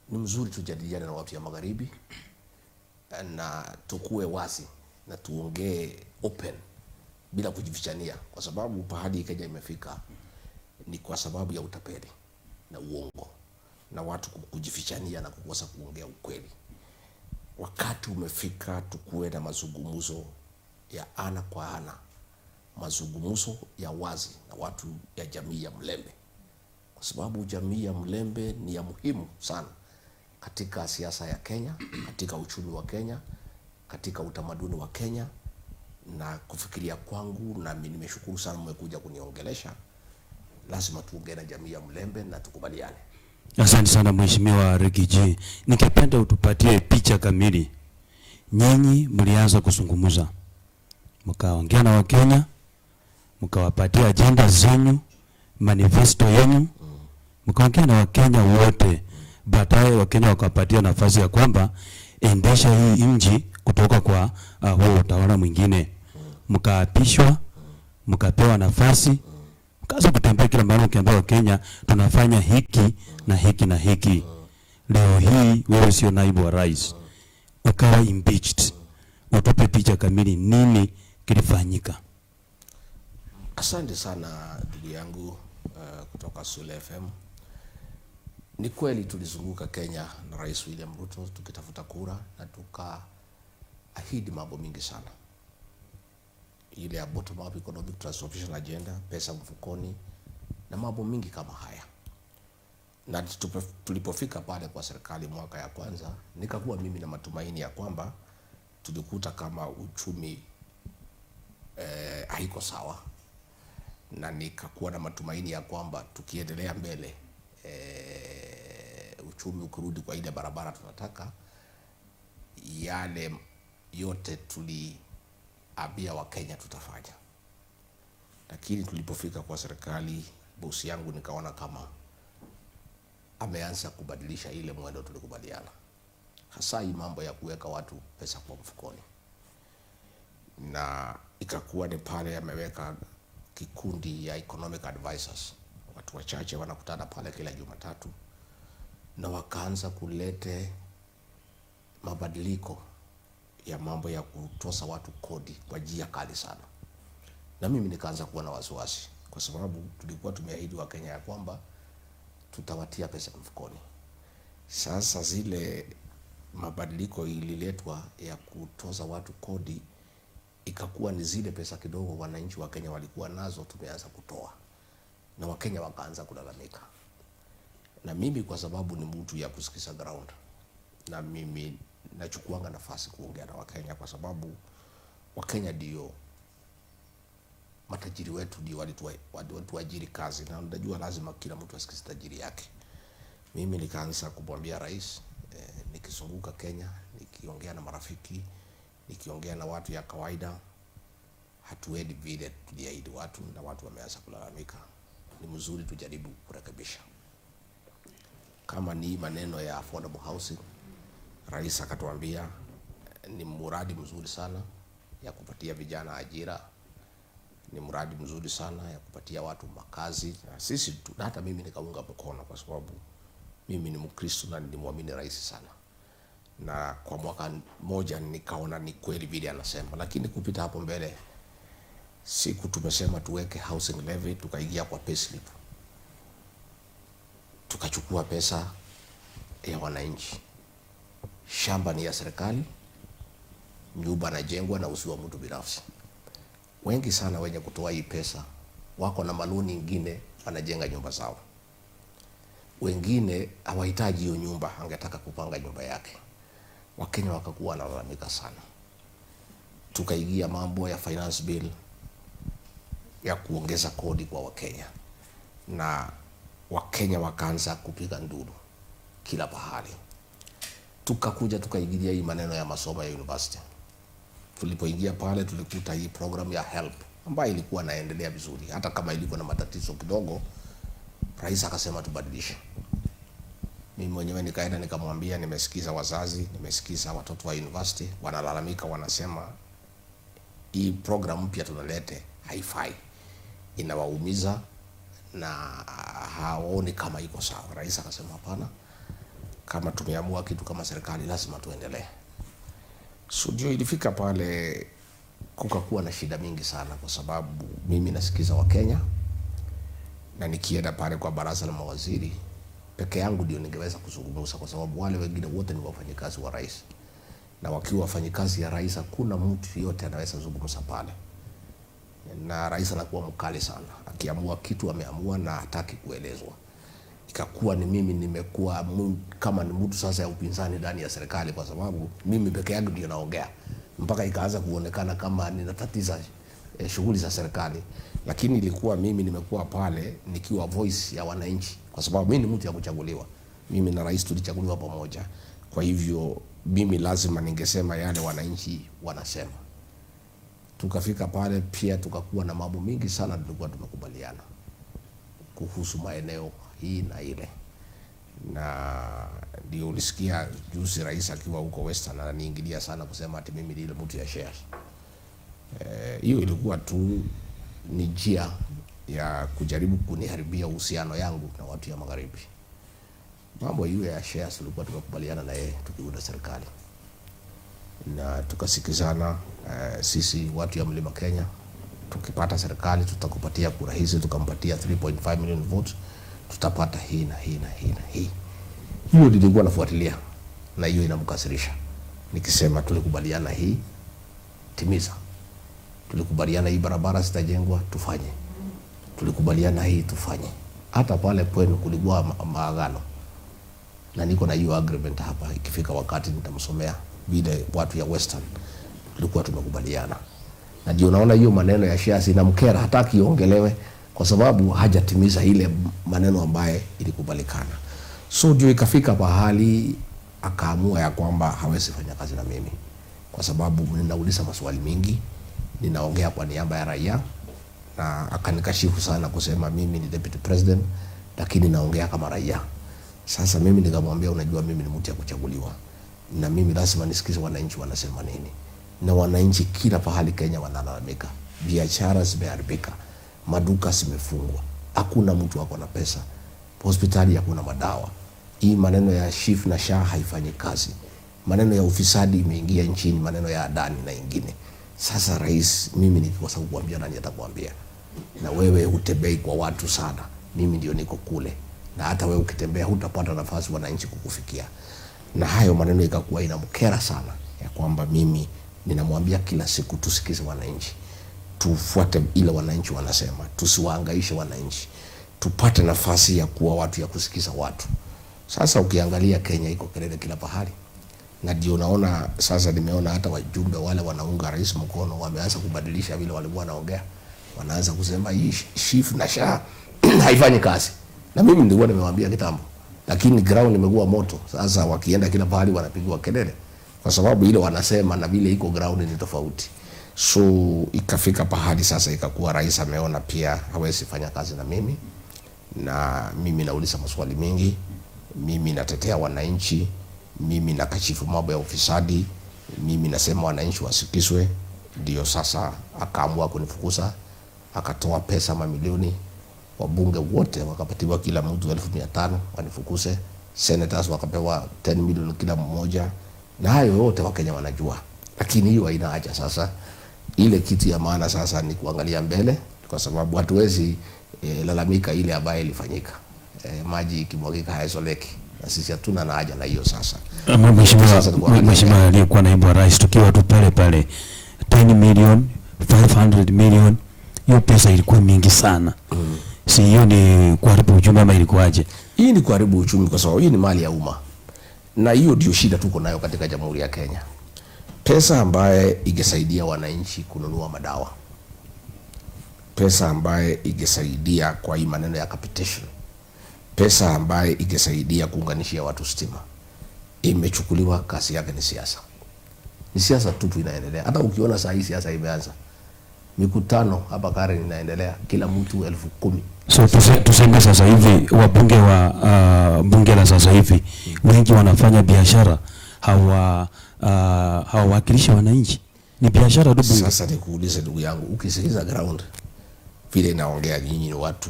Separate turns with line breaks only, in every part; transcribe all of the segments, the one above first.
Ni mzuri tujadiliane na watu ya magharibi na tukue wazi na tuongee open bila kujifichania, kwa sababu pahali Kenya imefika ni kwa sababu ya utapeli na uongo na watu kujifichania na kukosa kuongea ukweli. Wakati umefika tukuwe na mazungumzo ya ana kwa ana, mazungumzo ya wazi na watu ya jamii ya Mulembe, kwa sababu jamii ya Mulembe ni ya muhimu sana katika siasa ya Kenya, katika uchumi wa Kenya, katika utamaduni wa Kenya. Na kufikiria kwangu, na nimeshukuru sana mmekuja kuniongelesha, lazima tuongee na jamii ya Mulembe na tukubaliane.
Asante sana, Mheshimiwa Riggy G. Ningependa utupatie picha kamili. Nyinyi mlianza kuzungumza, mkaongea na Wakenya, mkawapatia agenda zenyu, manifesto yenu, mkaongea na Wakenya wote. Baadaye Wakenya wakapatia nafasi ya kwamba endesha hii nchi kutoka kwa huo utawala mwingine. Mkaapishwa, mkapewa nafasi, mkaanza kutembea kila mahali ukiambia Wakenya tunafanya hiki na hiki na hiki. Leo hii wewe sio naibu wa rais, ukawa impeached. Utupe picha kamili, nini kilifanyika?
Asante sana, ndugu yangu kutoka Sule FM. Ni kweli tulizunguka Kenya na Rais William Ruto tukitafuta kura na tukaahidi mambo mingi sana, ile ya bottom up economic transformation agenda, pesa mfukoni na mambo mingi kama haya. Na tulipofika pale kwa serikali mwaka ya kwanza, nikakuwa mimi na matumaini ya kwamba tulikuta kama uchumi haiko sawa, na nikakuwa na matumaini ya kwamba tukiendelea mbele, uchumi ukirudi kwa ile barabara tunataka, yale yote tuliambia Wakenya tutafanya. Lakini tulipofika kwa serikali, bosi yangu nikaona kama ameanza kubadilisha ile mwendo tulikubaliana, hasa hii mambo ya kuweka watu pesa kwa mfukoni, na ikakuwa ni pale ameweka kikundi ya economic advisors, watu wachache wanakutana pale kila Jumatatu, na wakaanza kulete mabadiliko ya mambo ya kutoza watu kodi kwa njia kali sana, na mimi nikaanza kuwa na wasiwasi, kwa sababu tulikuwa tumeahidi Wakenya ya kwamba tutawatia pesa mfukoni. Sasa zile mabadiliko ililetwa ya kutoza watu kodi, ikakuwa ni zile pesa kidogo wananchi wa Kenya walikuwa nazo tumeanza kutoa, na Wakenya wakaanza kulalamika. Na mimi kwa sababu ni mtu ya kusikiza ground, na mimi nachukuanga nafasi kuongea na Wakenya kwa sababu Wakenya ndio matajiri wetu, ndio walituajiri kazi, na unajua lazima kila mtu asikize tajiri yake. Mimi nikaanza kumwambia rais, nikizunguka Kenya, nikiongea na marafiki, nikiongea na watu ya kawaida, hatuendi vile tuliahidi watu, na watu wameanza kulalamika. Ni mzuri tujaribu kurekebisha. Kama ni maneno ya affordable housing, rais akatuambia ni mradi mzuri sana ya kupatia vijana ajira, ni mradi mzuri sana ya kupatia watu makazi, na sisi tu, na hata mimi nikaunga mkono kwa sababu mimi ni Mkristo na nilimwamini rais sana, na kwa mwaka moja nikaona ni kweli vile anasema, lakini kupita hapo mbele siku tumesema tuweke housing levy, tukaingia kwa payslip, tukachukua pesa ya wananchi. Shamba ni ya serikali, nyumba najengwa na usiwa mtu binafsi. Wengi sana wenye kutoa hii pesa wako na maloan ingine, wanajenga nyumba zao. Wengine hawahitaji hiyo nyumba, angetaka kupanga nyumba yake. Wakenya wakakuwa wanalalamika sana. Tukaingia mambo ya finance bill ya kuongeza kodi kwa Wakenya, na Wakenya wakaanza kupiga nduru kila pahali. Tukakuja tukaingilia hii maneno ya masomo ya university. Tulipoingia pale tulikuta hii program ya HELB ambayo ilikuwa naendelea vizuri, hata kama ilikuwa na matatizo kidogo. Rais akasema tubadilishe. Mimi mwenyewe nikaenda nikamwambia, nimesikiza wazazi, nimesikiza watoto wa university wanalalamika, wanasema hii program mpya tunalete haifai, inawaumiza na hawaoni kama iko sawa. Rais akasema hapana, Kama tumeamua kitu kama serikali, lazima tuendelee. So ndio ilifika pale kukakuwa na shida mingi sana, kwa sababu mimi nasikiza Wakenya na nikienda pale kwa baraza la mawaziri peke yangu ndio ningeweza kuzungumza, kwa sababu wale wengine wote ni wafanyikazi wa rais, na wakiwa wafanyikazi ya rais hakuna mtu yote anaweza zungumza pale, na rais anakuwa mkali sana, akiamua kitu ameamua na hataki kuelezwa. Ikakuwa ni mimi nimekuwa kama ni mtu sasa ya upinzani ndani ya serikali, kwa sababu mimi peke yangu ndio naongea, mpaka ikaanza kuonekana kama ninatatiza shughuli za serikali, lakini ilikuwa mimi nimekuwa pale nikiwa voice ya wananchi, kwa sababu mimi ni mtu ya kuchaguliwa. Mimi na rais tulichaguliwa pamoja, kwa hivyo mimi lazima ningesema yale wananchi wanasema. Tukafika pale pia tukakuwa na mambo mingi sana tulikuwa tumekubaliana kuhusu maeneo hii na ile, na ndio ulisikia juzi rais akiwa huko Western ananiingilia sana kusema ati mimi ni ile mtu ya shares. Hiyo ilikuwa tu ni njia ya kujaribu kuniharibia uhusiano yangu na watu ya magharibi. Mambo hiyo ya shares tulikuwa tumekubaliana na yeye tukiunda serikali na tukasikizana, sisi watu ya Mlima Kenya tukipata serikali tutakupatia kura hizi, tukampatia 3.5 million votes, tutapata hii na hii na hii na hii. Hiyo nilikuwa nafuatilia na hiyo inamkasirisha, nikisema tulikubaliana hii, timiza. Tulikubaliana hii barabara zitajengwa, tufanye. Tulikubaliana hii, tufanye. Hata pale kwenu kulikuwa maagano na niko na hiyo agreement hapa, ikifika wakati nitamsomea vile watu ya Western tulikuwa tumekubaliana. Na ndio naona hiyo maneno ya shares inamkera, hataki iongelewe kwa sababu hajatimiza ile maneno ambaye ilikubalikana. So ndio ikafika pahali akaamua ya kwamba hawezi fanya kazi na mimi kwa sababu ninauliza maswali mingi, ninaongea kwa niaba ya raia, na akanikashifu sana kusema mimi ni deputy president lakini naongea kama raia. Sasa mimi nikamwambia, unajua mimi ni mtu ya kuchaguliwa na mimi lazima nisikize wananchi wanasema nini, na wananchi kila pahali Kenya wanalalamika, biashara zimeharibika, maduka zimefungwa, hakuna mtu ako na pesa, hospitali hakuna madawa. Hii maneno ya SHIF na SHA haifanyi kazi, maneno ya ufisadi imeingia nchini, maneno ya Adani na ingine. Sasa rais, mimi nikikosa kukuambia nani atakuambia? Na wewe hutembei kwa watu sana, mimi ndio niko kule, na hata wewe ukitembea hutapata nafasi wananchi kukufikia. Na hayo maneno ikakuwa inamkera sana, ya kwamba mimi ninamwambia kila siku tusikize wananchi, tufuate ile wananchi wanasema, tusiwahangaishe wananchi, tupate nafasi ya kuwa watu ya kusikiza watu. Sasa ukiangalia Kenya iko kelele kila pahali, na ndio naona sasa, nimeona hata wajumbe wale wanaunga rais mkono wameanza kubadilisha vile walikuwa wanaongea, wanaanza kusema hii SHIF na SHA haifanyi kazi. Na mimi nilikuwa nimewaambia kitambo, lakini ground imekuwa moto. Sasa wakienda kila pahali wanapigwa kelele kwa sababu ile wanasema na vile iko ground ni tofauti. So ikafika pahali sasa ikakuwa rais ameona pia hawezi fanya kazi na mimi, na mimi nauliza maswali mengi, mimi natetea wananchi, mimi nakashifu mambo ya ufisadi, mimi nasema wananchi wasikizwe. Ndio sasa akaamua kunifukuza, akatoa pesa mamilioni, wabunge wote wakapatiwa kila mtu 500,000 wanifukuse, senators wakapewa 10 million kila mmoja, na hayo yote Wakenya wanajua, lakini hiyo haina haja sasa. Ile kitu ya maana sasa ni kuangalia mbele, kwa sababu hatuwezi lalamika ile ambayo ilifanyika. Maji ikimwagika hayazoleki, na sisi hatuna na haja na hiyo sasa. Sasa ni kuangalia
Mheshimiwa aliyekuwa naibu wa rais, tukiwa tu pale pale, 10 million, 500 million, hiyo pesa ilikuwa mingi sana. Si hiyo ni kuharibu uchumi ama ilikuwaje?
Hii ni kuharibu uchumi kwa sababu hii ni mali ya umma, na hiyo ndio shida tuko nayo katika Jamhuri ya Kenya. Pesa ambaye ingesaidia wananchi kununua madawa, pesa ambaye ingesaidia kwa hii maneno ya capitation, pesa ambaye ingesaidia kuunganishia watu stima, imechukuliwa. Kazi yake ni siasa, ni siasa tupu inaendelea. Hata ukiona saa hii siasa imeanza, mikutano hapa Karen inaendelea, kila mtu 10,000.
So tuseme sasa hivi wabunge wa bunge la sasa hivi wengi wanafanya biashara, hawawakilishi wananchi, ni biashara tu bunge.
Sasa nikuulize ndugu yangu, ukisikiza ground vile inaongea, nyinyi ni watu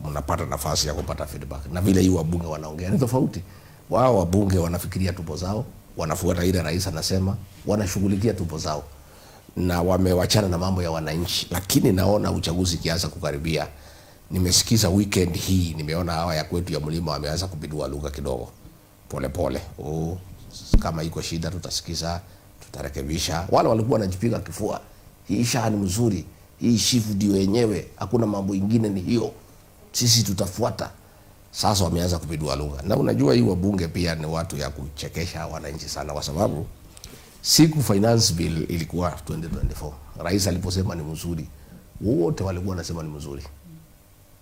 mnapata nafasi ya kupata feedback, na vile hii wabunge wanaongea ni tofauti. Wao wabunge wanafikiria tumbo zao, wanafuata ile rais anasema, wanashughulikia tumbo zao na wamewachana na mambo ya wananchi. Lakini naona uchaguzi ikianza kukaribia, nimesikiza weekend hii, nimeona hawa ya kwetu ya mlima wameanza kupindua lugha kidogo polepole. Oh, kama iko shida tutasikiza, tutarekebisha. Wale walikuwa wanajipiga kifua, hii SHA ni mzuri, hii SHIF ndio yenyewe, hakuna mambo ingine, ni hiyo, sisi tutafuata. Sasa wameanza kupindua lugha, na unajua hii wabunge pia ni watu ya kuchekesha wananchi sana, kwa sababu siku finance bill ilikuwa 2024, rais aliposema ni mzuri, wote walikuwa wanasema ni mzuri.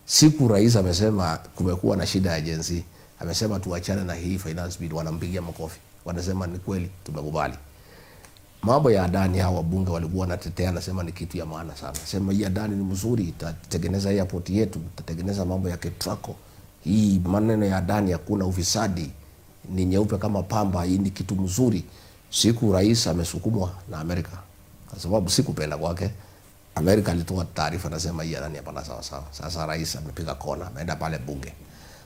Siku rais amesema kumekuwa na shida ya Gen Z, amesema tuachane na hii finance bill, wanampigia makofi, wanasema ni kweli, tumekubali. Mambo ya Adani, hawa wabunge walikuwa wanatetea, anasema ni kitu ya maana sana, sema hii Adani ni mzuri, itatengeneza airport yetu, itatengeneza mambo ya Ketraco. Hii maneno ya Adani, hakuna ufisadi, ni nyeupe kama pamba, hii ni kitu mzuri. Siku rais amesukumwa na Amerika, kwa sababu sikupenda kwake, Amerika alitoa taarifa nasema hii Adani hapana sawa sawa. Sasa rais amepiga kona, ameenda pale bunge,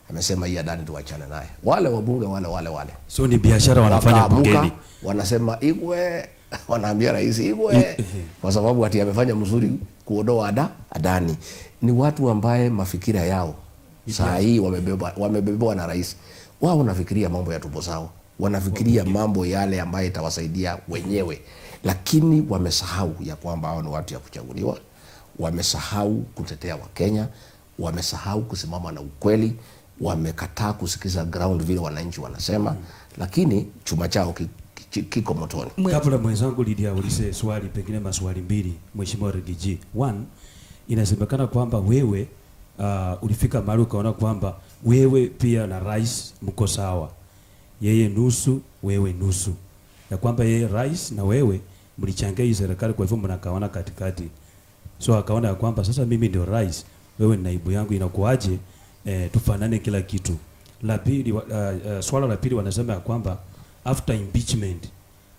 amesema hii Adani tuachane naye. Wale wabunge wale wale wale
So ni biashara wanafanya
wakaamuka,
bungeni.
wanasema igwe, wanaambia rais igwe, kwa sababu ati amefanya mzuri kuondoa Adani. Ni watu ambaye mafikira yao saa hii wamebebwa na rais wao, wanafikiria mambo ya tumbo zao, wanafikiria mambo yale ambayo itawasaidia wenyewe, lakini wamesahau ya kwamba hao ni watu ya kuchaguliwa, wamesahau kutetea Wakenya, wamesahau kusimama na ukweli, wamekataa kusikiza ground vile wananchi wanasema, lakini chuma chao kiko motoni.
Kabla mwenzangu Lydia aulize swali, pengine maswali mbili, Mheshimiwa Riggy G. One, inasemekana kwamba wewe ulifika mahali ukaona kwamba wewe pia na rais mko sawa, yeye nusu, wewe nusu, ya kwamba yeye rais na wewe mlichangia hii serikali, kwa hivyo mnakaona katikati. So akaona ya kwamba sasa mimi ndio rais, wewe ni naibu yangu, inakuaje tufanane kila kitu. La pili, swala la pili wanasema ya kwamba after impeachment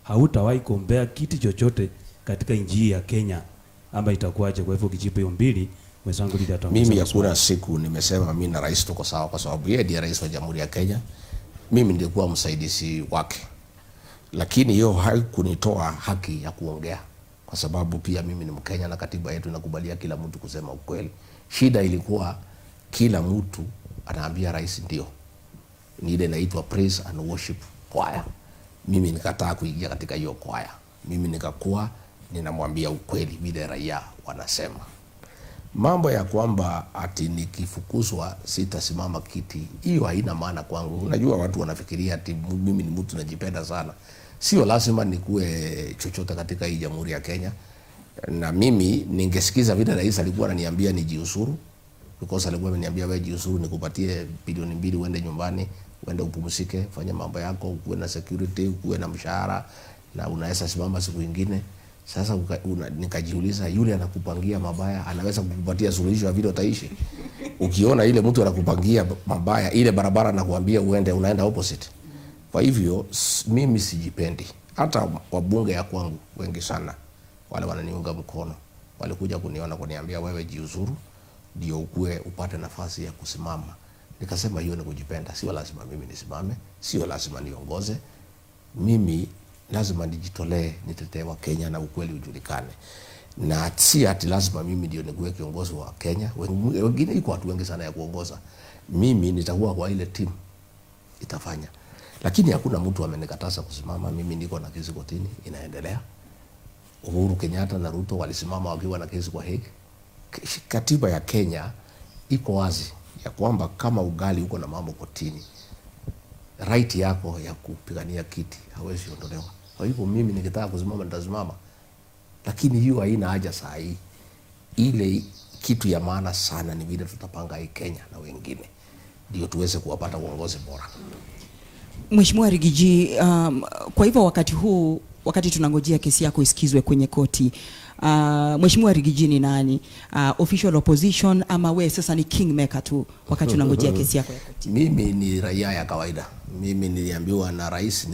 hautawahi kuombea kiti chochote katika nchi hii ya Kenya, ama itakuwaje? Kwa hivyo ukijibu hiyo mbili, mwenzangu Lydia ataongeza
Mimi
maswali.
hakuna siku nimesema mimi na rais tuko sawa, kwa sababu yeye ndiye rais wa Jamhuri ya Kenya, mimi nilikuwa msaidizi wake, lakini hiyo haikunitoa haki ya kuongea, kwa sababu pia mimi ni Mkenya na katiba yetu inakubalia kila mtu kusema ukweli. Shida ilikuwa kila mtu anaambia rais ndio, ni ile inaitwa praise and worship choir. Mimi nikataa kuingia katika hiyo choir. Mimi nikakuwa ninamwambia ukweli vile raia wanasema. Mambo ya kwamba ati nikifukuzwa sitasimama kiti, hiyo haina maana kwangu. Unajua watu wanafikiria ati mimi ni mtu najipenda sana. Sio lazima nikuwe chochote katika hii Jamhuri ya Kenya, na mimi ningesikiza vile rais alikuwa ananiambia nijiuzuru, because alikuwa ameniambia wewe jiuzuru, nikupatie bilioni 2 uende nyumbani, uende upumzike, fanya mambo yako, ukuwe na security, ukuwe na mshahara na unaweza simama siku ingine. Sasa nikajiuliza, yule anakupangia mabaya anaweza kukupatia suluhisho ya vile utaishi? Ukiona ile mtu anakupangia mabaya, ile barabara anakuambia uende, unaenda opposite. Kwa hivyo mimi sijipendi. Hata wabunge ya kwangu wengi sana wale wananiunga mkono walikuja kuniona kuniambia, wewe jiuzuru ndio ukue upate nafasi ya kusimama. Nikasema hiyo ni kujipenda, sio lazima mimi nisimame, sio lazima niongoze. Mimi lazima nijitolee, nitetee wa Kenya na ukweli ujulikane, na si ati lazima mimi ndio nikuwe kiongozi wa Kenya. Wengine iko watu wengi sana ya kuongoza, mimi nitakuwa kwa ile timu itafanya, lakini hakuna mtu amenikataza kusimama. Mimi niko na kesi kotini inaendelea. Uhuru Kenyatta na Ruto walisimama wakiwa na kesi kwa Hague. Katiba ya Kenya iko wazi ya kwamba kama ugali uko na mambo kotini, right yako ya kupigania kiti hawezi ondolewa. Kwa hivyo mimi nikitaka kusimama nitasimama, lakini hiyo haina haja saa hii. Ile kitu ya maana sana ni vile tutapanga hii Kenya na wengine ndio tuweze kuwapata uongozi bora.
Mheshimiwa Riggy G, kwa hivyo wakati huu, wakati tunangojea kesi yako isikizwe kwenye koti, Mheshimiwa Riggy G ni nani? Official opposition ama we sasa ni kingmaker tu wakati unangojea kesi yako ya koti?
Mimi ni raia ya kawaida. Mimi niliambiwa na rais